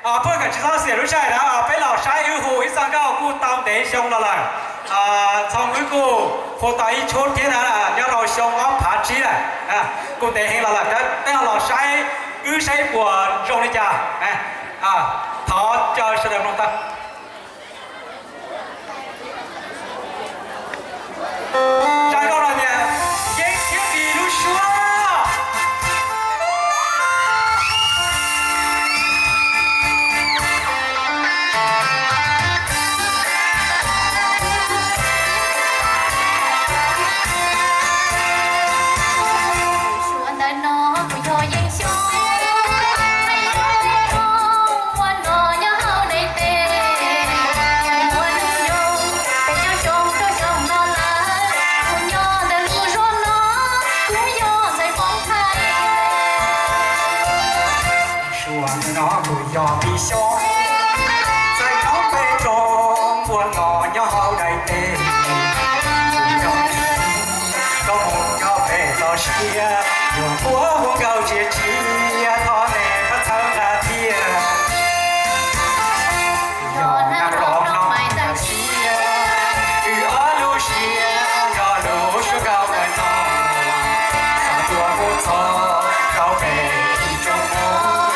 Phooj ywg tsis txhob xiam lub sij hawm na, peb los saib wb hu ib txoj nkauj kuj tau ntev xyoo los lawm. Txhoov wb kuj hu tau ib tshub thiab na, nyob rau xyoo ob phav tsib lawm. Kuj ntev heev los lawm, peb ho los saib wb saib puas zoo li cas. Thov caw sawv daws mloog tau. Zaj nkauj no tias Yeeb thiab Npis lub suab. Suab ntawm no kuj yog Yeeb xyoo, ua no nyob hauv daim teb, ua hnub nyoog peb caug xyoo rau xyoo no lawm, kuj nyob ntawm lub zos no kuj yog ntxhais Hmoob Thaib. Suab ntawm no kuj yog Npis xyoo, txais nyob peb rooj, ua no nyob hauv daim teb, kuj yog Npis xyoo, koj mus nyob pem toj siab, yuav muab hu nkauj txias txias, thov nej pab txhawb nqa thiab. Yog nag los no mais tawm siab, wb ob lub siab nrog lub suab nkauj ntawm no, xav tuaj mus txog rau pem ib tsoom Hmoob,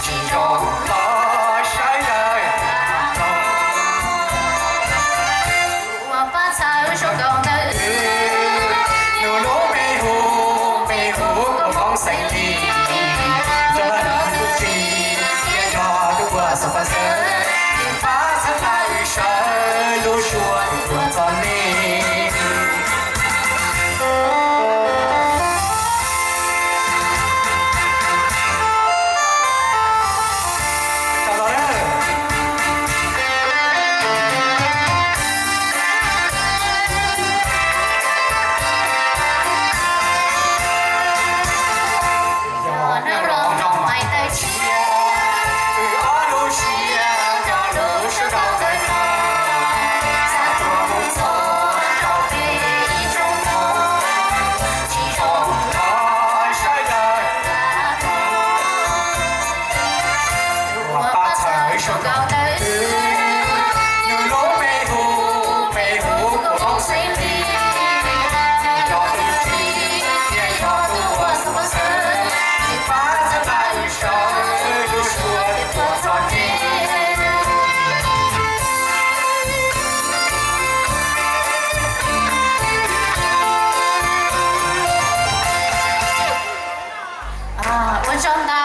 tsis zoo los sawv daws mloog. Ua pab txhawb suab nkauj ntawm wb, nug lub npe hu, npe hu kuj Hmoob xeem Lis, rau lawv tus txiv thiab yog tus uas xav pab xwb, pab txhawb nqa wb sawv lub suab tuaj txog nej. Yog nag los no mais tawm siab, wb ob lub siab nrog lub suab nkauj ntawm no, xav tuaj mus txog rau pem ib tsoom Hmoob, tsis zoo los sawv daws mloog. Ua pab txhawb suab nkauj ntawm wb, nug lub npe hu, npe hu kuj Hmoob xeem Lis, yog tus txiv thiab yog tus uas xav pab xwb, pab txhawb nqa wb sawv lub suab tuaj txog nej. Ua tsaug ntau.